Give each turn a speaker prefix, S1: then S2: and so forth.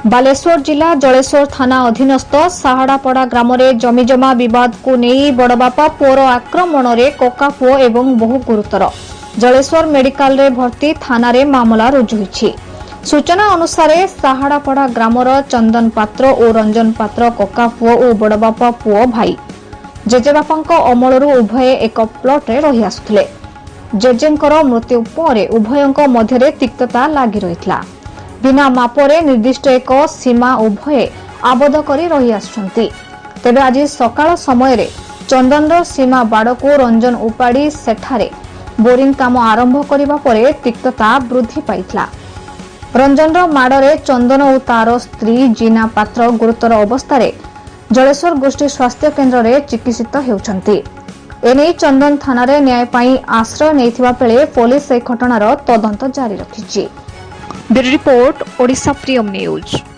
S1: ବାଲେଶ୍ୱର ଜିଲ୍ଲା ଜଳେଶ୍ୱର ଥାନା ଅଧୀନସ୍ଥ ସାହାଡ଼ାପଡ଼ା ଗ୍ରାମରେ ଜମିଜମା ବିବାଦକୁ ନେଇ ବଡ଼ବାପା ପୁଅର ଆକ୍ରମଣରେ କକା ପୁଅ ଏବଂ ବୋହୂ ଗୁରୁତର। ଜଳେଶ୍ୱର ମେଡିକାଲରେ ଭର୍ତ୍ତି, ଥାନାରେ ମାମଲା ରୁଜୁ ହୋଇଛି। ସୂଚନା ଅନୁସାରେ, ସାହାଡ଼ାପଡ଼ା ଗ୍ରାମର ଚନ୍ଦନ ପାତ୍ର ଓ ରଞ୍ଜନ ପାତ୍ର କକା ପୁଅ ଓ ବଡ଼ବାପା ପୁଅ ଭାଇ। ଜେଜେବାପାଙ୍କ ଅମଳରୁ ଉଭୟେ ଏକ ପ୍ଲଟରେ ରହି ଆସୁଥିଲେ। ଜେଜେଙ୍କର ମୃତ୍ୟୁ ପରେ ଉଭୟଙ୍କ ମଧ୍ୟରେ ତିକ୍ତତା ଲାଗି ରହିଥିଲା। ବିନା ମାପରେ ନିର୍ଦ୍ଦିଷ୍ଟ ଏକ ସୀମା ଉଭୟେ ଆବଦ୍ଧ କରି ରହି ଆସୁଛନ୍ତି। ତେବେ ଆଜି ସକାଳ ସମୟରେ ଚନ୍ଦନର ସୀମା ବାଡ଼କୁ ରଞ୍ଜନ ଉପାଡ଼ି ସେଠାରେ ବୋରିଂ କାମ ଆରମ୍ଭ କରିବା ପରେ ତିକ୍ତତା ବୃଦ୍ଧି ପାଇଥିଲା। ରଞ୍ଜନର ମାଡ଼ରେ ଚନ୍ଦନ ଓ ତାର ସ୍ତ୍ରୀ ଜିନା ପାତ୍ର ଗୁରୁତର ଅବସ୍ଥାରେ ଜଳେଶ୍ୱର ଗୋଷ୍ଠୀ ସ୍ୱାସ୍ଥ୍ୟ କେନ୍ଦ୍ରରେ ଚିକିତ୍ସିତ ହେଉଛନ୍ତି। ଏନେଇ ଚନ୍ଦନ ଥାନାରେ ନ୍ୟାୟ ପାଇଁ ଆଶ୍ରୟ ନେଇଥିବା ବେଳେ ପୋଲିସ ଏହି ଘଟଣାର ତଦନ୍ତ ଜାରି ରଖିଛି। Bureau report, Odisha Priyam news.